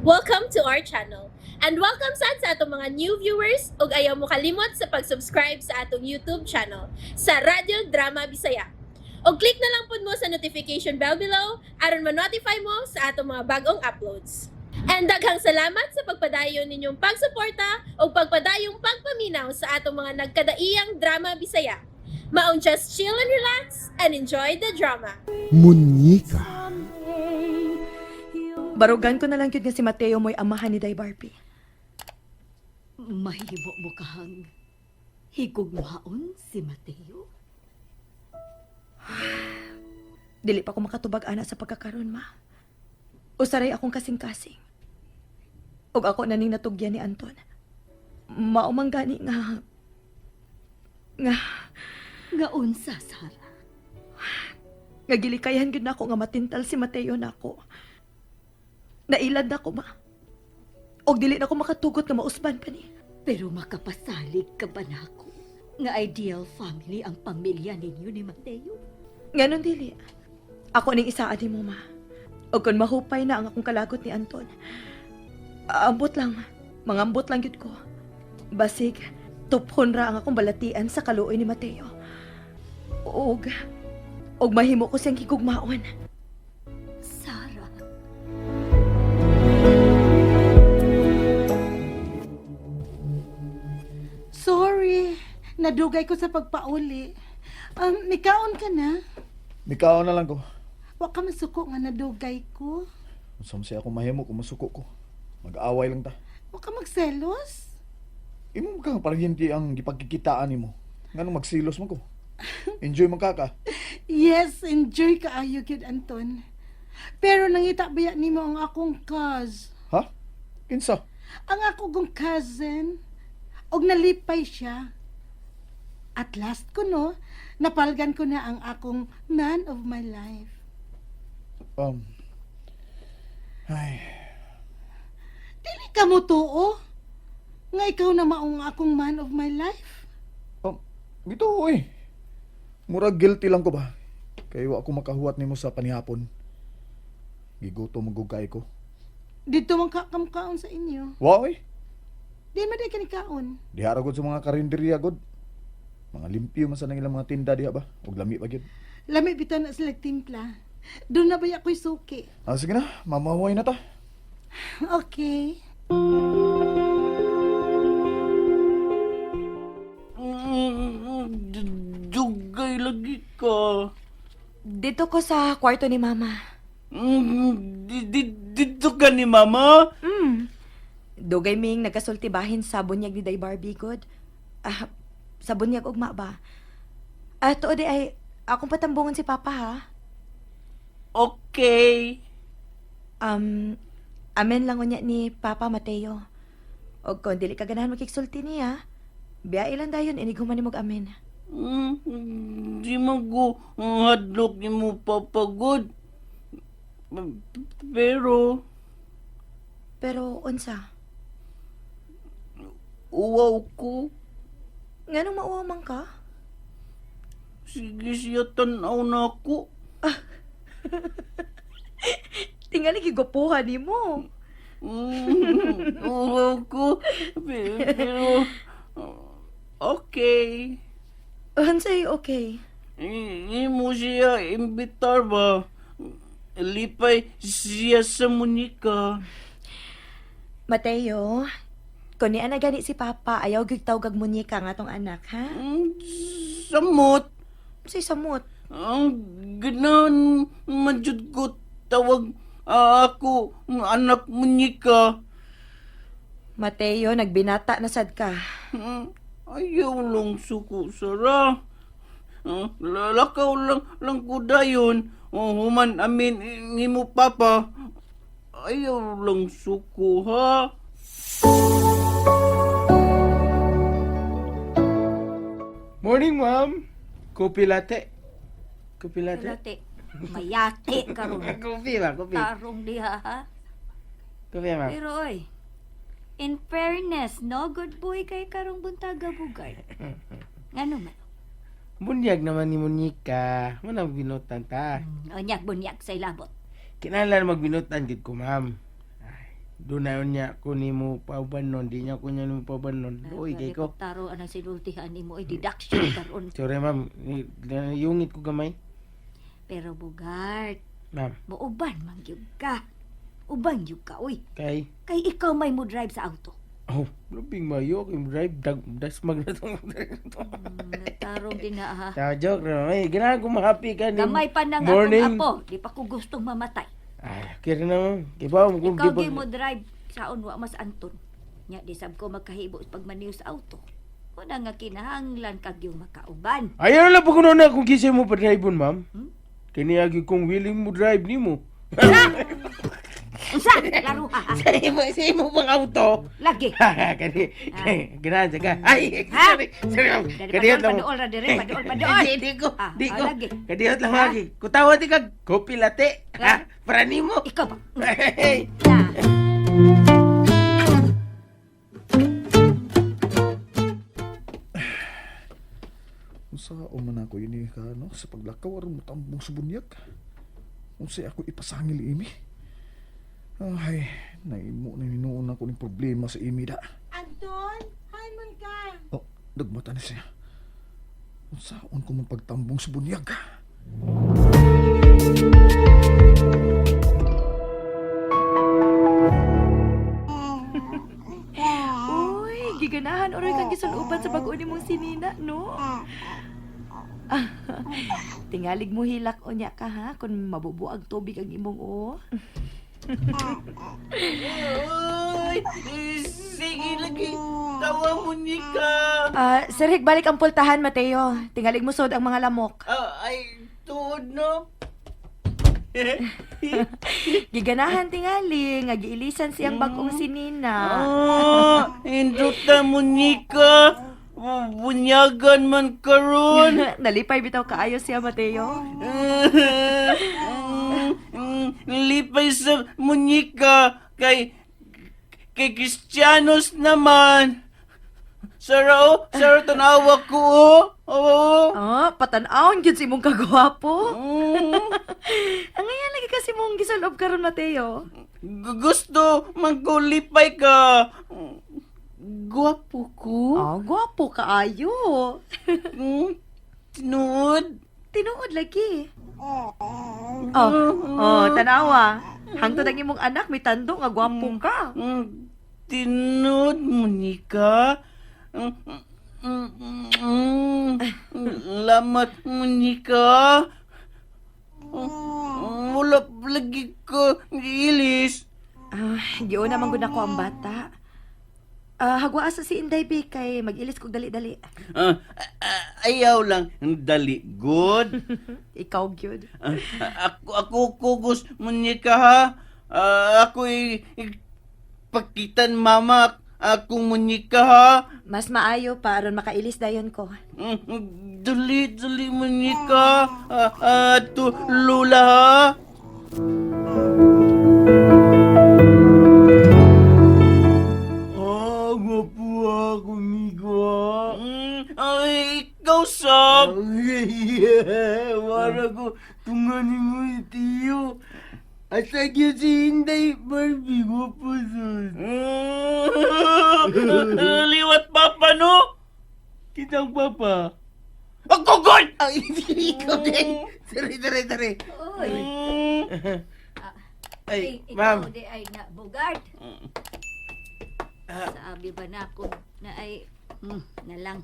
Welcome to our channel. And welcome sad sa atong mga new viewers ug ayaw mo kalimot sa pag-subscribe sa atong YouTube channel sa Radyo Drama Bisaya. Og click na lang pud mo sa notification bell below aron ma-notify mo sa atong mga bagong uploads. And daghang salamat sa pagpadayon ninyong pagsuporta ug pagpadayong pagpaminaw sa atong mga nagkadaiyang drama Bisaya. Maong just chill and relax and enjoy the drama. Munyika. Barugan ko na lang yun nga si Mateo mo'y amahan ni Day Barbie. Mahimo mo kahang higugmaon si Mateo? Dili pa ko makatubag ana sa pagkakaron, ma. Usaray akong kasing-kasing. Ug ako na ning natugyan ni Anton. Mao man gani nga Nga unsa, Sara? Nga gilikayan gyud nako nga matintal si Mateo nako. Nailad na ko, ma. Og dili na ko makatugot nga mausban pa ni. Pero makapasalig ka ba nako? Nga ideal family ang pamilya ninyo ni Mateo? Nganon dili. Ako ning isaad nimo, ma. Og kun mahupay na ang akong kalagot ni Anton. Ambot lang, mangambot lang gyud ko. Basig, tuphon ra ang akong balatian sa kaluoy ni Mateo. Og mahimo ko siyang higugmaon. Sara, Sorry, nadugay ko sa pagpauli. Mikaon ka na? Mikaon na lang ko. Wa ka masuko nga nadugay ko. Unsa man siya ako mahimo kung masuko ko. Mag-away lang ta. Wa ka magselos. Imo man kang paryente ang gipagkikitaan nimo. Nganong magsilos man ko? Enjoy man ka ka. Yes, enjoy kaayo gyud, Anton. Pero nangita baya nimo ang akong cuz. Ha? Kinsa? Ang ako kong cousin. Og nalipay siya. At last ko no, napalgan ko na ang akong man of my life. Ay, Dili ka mo tuo. Nga ikaw na maong akong man of my life. Bito oy. Murag guilty lang ko ba? Kay wa ako makahuwat nimo sa panihapon. Gigutom man gud kay ko. Dito man ka kamkaon sa inyo. Wa oy. Di man di ka ni kaon. Diha ra gud sa mga karinderya gud. Mga limpyo man sa nang ilang mga tinda diha ba? Ug lami pa gyud. Lami bitaw na sila timpla. Doon na ba ako'y suki? Ah, sige na, mamahuay na ta. Okay. Dugay lagi ka. Dito ko sa kwarto ni Mama. Dito ka ni Mama? Dugay ming nagkasultibahin sa bunyag ni Day Barbie good. Ah, sa bunyag ugma ba? Ah, tuod di ay akong patambungon si Papa ha. Okay. Amen lang unya ni Papa Mateo. Og kung dili ka ganahan makigsulti niya, biya ilan dayon inig human nimog amen. Di man ko hadlok ni mo papagod. Pero, Pero unsa? uwaw ko. Nganong mauwaw man ka? Sige siya tanaw na ako. Tingali gigupuhan nimo. Uwaw ko. Pero, okay. Unsay okay? Imo siya imbitar ba? Lipay siya sa munika. Mateo, kun ni ana gani si Papa, ayaw gyud tawgag munyika nga tong anak, ha? Samot. Unsay samot? Ang ganahan man jud ko tawag ako anak munika. Mateo, nagbinata na sad ka. Ayaw lang suko, Sara. Lalakaw lang lang ko dayon. Oh, human amin nimo papa. Ayaw lang suko ha. Morning, ma'am. Kopi latte. Kopi latte. Latte. Mayate karon. Kopi ba? Kopi. Tarong diha ha. Kopi, ma'am. Pero oy, in fairness, no good boy kay karong buntaga bugay. Ngano man? Bunyag naman ni Monica. Muna binutan ta. Unyag bunyag sa ilabot. Kinahanglan magbinutan gid ko, ma'am. Ay, Doon na yun niya ko nimo pauban nun. Di niya ko niya nimo pauban nun. Uy, kay ko. Taro anang sinultihan nimo ay deduction karon. Sorry, ma'am. Yungit ko gamay. Pero Bugart, Ma'am, muuban man gyud ka. Uban gyud ka oy. kay... Kay ikaw may mo drive sa auto. Oh, labing mayo kay drive dag dasmag na tong. Tarong din na ha. Ta joke ra. Ay, ganahan ko ma-happy ka ni. Gamay pa nang Morning. akong apo, di pa ko gustong mamatay. Ay, kira na ma'am. Kibaw mo kung Ikaw di gyud ba. mo drive saon wa mas Anton. Nya di sab ko magkahibo sa pagmaniw sa auto. Una nga kinahanglan kag yung makauban. Ayaw lang po kuno na kung kisay mo pa-drive ma'am. Hmm? Kani agi kung willing mo drive nimo. Unsa? Laro ha. Sa imo, sa imo bang auto? Lagi. Kani, ganahan siya ka. Ay, Ha? sorry, sorry ma'am. Dali Kadiyot padool lang. padool ra dire, padool padool. Di, di ko, Ah, di ah, ko. lagi. Kadiyot lang Ha? lagi. Kutawa di kag kopi latte. Ha? Para nimo. Ikaw ba? Hey. Na. Unsa man ako ini ka no sa paglakaw aron motambong sa bunyag. Unsay ako ipasangil imi. Ay, naimo na hinuon ako ning problema sa imi da. Anton, hain man ka. Oh, nagmata na siya. Unsaon ko man pagtambong sa bunyag. Uy, giganahan oray kang gisuloban sa bag-o nimong sinina, no? Tingalig mo hilak unya ka ha kung mabubuag tubig ang imong o. Ay, sige lagi. Tawa mo ni ka. Ah, Sir Hick, balik ang pultahan, Mateo. Tingalig mo sod ang mga lamok. Ah, ay, tuod no. Giganahan tingali nga giilisan siyang bag-ong sinina. Ah, induta mo ni ka. Bunyagan man karon. Nalipay bitaw kaayo siya, Mateo. Lipay sa munyika kay kay Cristianos naman. Sara oh, Sara tanawa ko oh. Oo. Oh, patan-awon gyud si imong kagwapo. Mm. Ang ngayon lagi kasi mong gisulob karon, Mateo. Gusto man ko lipay ka. Gwapo ko. Oh, gwapo kaayo. Tinuod. Tinuod lagi. Oh, oh, tanawa. Hangtod ang imong anak may tando nga gwapo ka. Tinuod mo ni ka. Lamat mo ni ka. Wala lagi ko giilis. Ah, giuna man gud ako ang bata. Ah, hagwa sa si Inday B kay mag-ilis kog dali-dali. Ah, ah, ayaw lang dali good. Ikaw gyud. Ah, ako ako kugos munyika ha. Ah, ako pakitan mama akong munyika ha. Mas maayo pa aron makailis dayon ko. Dali dali munyika. Ah, ah, to lula ha. Ah, gwapo ako, migo. Ay, ikaw sab. Wala ko tungan ni mo tiyo. Asa gyud si Inday Barbie gwapo sus. Liwat papa no. Kitang papa. Ako god. Ay, hindi ikaw din. Sorry, sorry, sorry. Oy, Ay, ikaw ma'am. di ay na Bugart. Sabi ba na ako na ay na lang.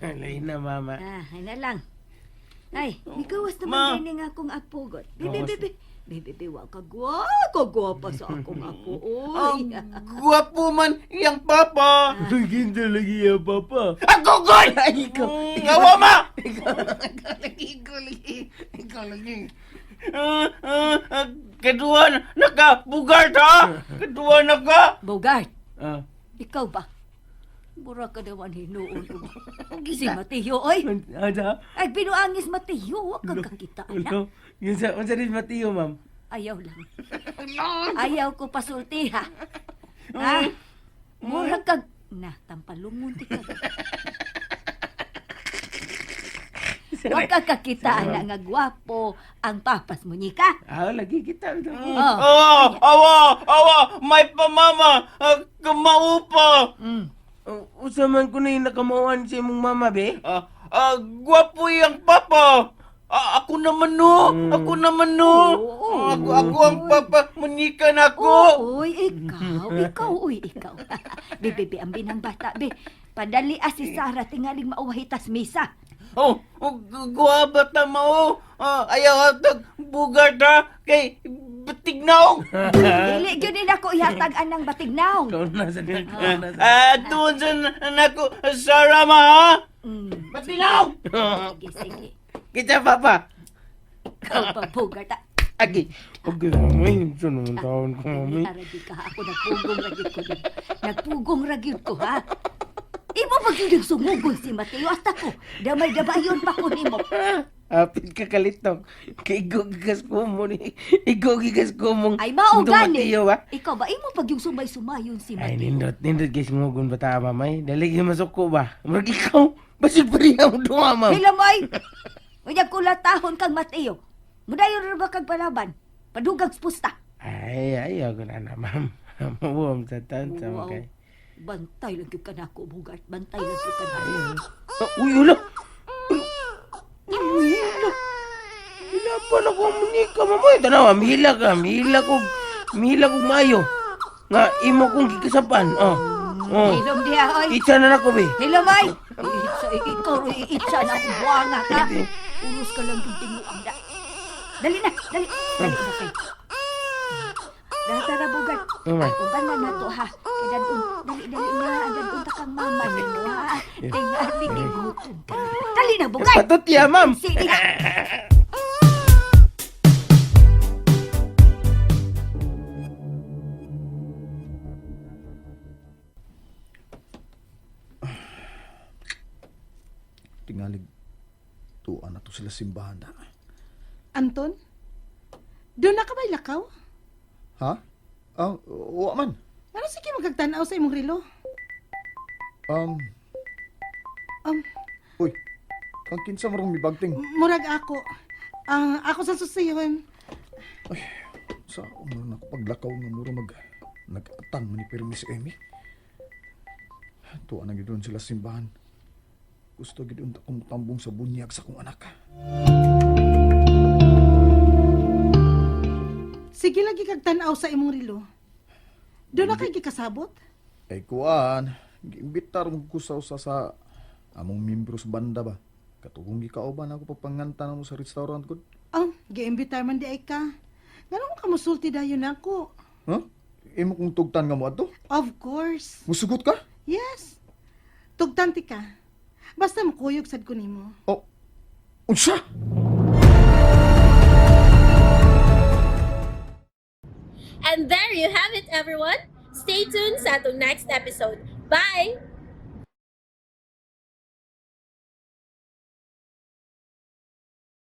Lain na, mama. Ah, ay na lang. Ay, mikawas Ma. naman din nga akong apo god. Bibi, Gawas. bibi. Bibi, bibi, wa ka gwa, gwapa sa akong apo. Oy. Ang gwapo man iyang papa. Ginda lagi ya, papa. Ako god. Ay, ikaw. Awa ma. Ikaw lagi, ikaw lagi. Ikaw lagi. Ah, ah, ah, Kaduha na ka, Bugart ha? Kaduha na ka. Bogart, Ah. ikaw ba? Mura ka naman hinuon. Si Mateo, oy. Ada? Ay, binuangis Mateo, wa kang kakita, anak. Ulo. Yun sa, unsa rin Mateo, ma'am? Ayaw lang. Ayaw ko pasulti, ha? Ha? Mura kag... Na, tampalungon ti ka. Wa ka kakita ana nga gwapo ang papas mo nika. Ah, lagi kita. Oh. Awa, awa, awa, may pamama, kamao pa. Mm. Usa man ko na yung nakamauan sa imong mama, be. Ah, ah, gwapo yung papa. Ah, ako naman no, ako naman no. Oo. Ako ang papa, munika na ako. Uy, ikaw, ikaw, uy, ikaw. Be, be, be, ang binang bata, be. Padali ah si Sarah tingaling mauwahitas misa. Oh, oh guwaba ta mao. Ah, ayaw atag bugart ha, kay batignaw. Dili gyud nila ko ihatag anang batignaw. Ikaw na sa ikaw na sa. Ah, tuon sa nako, Sarah ma ha. Mm. Batignaw! Sige, sige. Kita, papa. Ikaw pa, bugart. ah. Agi. Okay, mami. Ito naman taon ko, mami. Dili, ka. Ako nagpugong ra gyud ko. Nagpugong ra gyud ko, ha? Imo pa gyud sumugon si Mateo hasta ko. Damay dabayon pa ko nimo. Apit ka kalitong. Kay igo gigas ko mo ni. Igo gigas ko mong. Ay mao gani. Mateo, ba? Ikaw ba imo pag yung sumay-sumayon si Ay, Mateo? nindot, nindot guys, mugon ba ta, mamay? Dali kayo masuko ba? Murag ikaw, basod pa rin ang duha, ma'am. Hilamay! Unya kulatahon kang Mateo. Mudayon ra ba kag palaban? Padugag pusta. Ay, ayaw ko na na, ma'am. Mabuham sa taon sa Wow. mga. Bantay lang gyud ka nako, Bugart. Bantay lang gyud ka nako. Oh, uy, ulo! Uy, hila! Hila pa na ko ang munika, mamay. Tanawa, mihila ka, mihila ko, mihila ko maayo. Nga, imo kong gikasapan. Oh, oh. Hilom diha oy. Itsa na nako, be. Hilamay! Itsa, ikaw ro itsa na akong buwanga ka. Ulos ka lang yung tinguang da. Dali na, dali. Dali na kay. Dali tara Bugart. Mamay. Uban na nato ha. Kay dadun, dali dali na, dadun ta kang mama nimo ha. Tingali kay gutom ka. Dali na Bugart. Patut ya, ma'am. Sige na. Tingalig tuan na to sila simbahan na. Anton? Doon na ka ba'y lakaw? Ha? Ah, wa man. Ano sige magkagtanaw sa imong relo? Uy, kang kinsa marong mibagting. Murag ako. Ang ako sa susiyon. Sa umro na ko paglakaw nga mura mag nag-atang man ni pirmi si Amy. Tuwa na gid sila simbahan. Gusto gid unta kong tambong sa bunyag sa kong anak. Sige lagi kag tan-aw sa imong relo. Doon na kay gikasabot? Eh kuan, giimbitar mo ko sa usa sa among membro sa banda ba. Katugong gikauban ako pagpanganta namo sa restaurant ko. Oh, giimbitar man di ay ka. Ngano ka musulti dayon nako? Huh? Imo kong tugtan nga mo adto? Of course. Musugot ka? Yes. Tugtan ti ka. Basta mukuyog sad ko nimo. Oh. Unsa? And there you have it, everyone. Stay tuned sa atong next episode. Bye!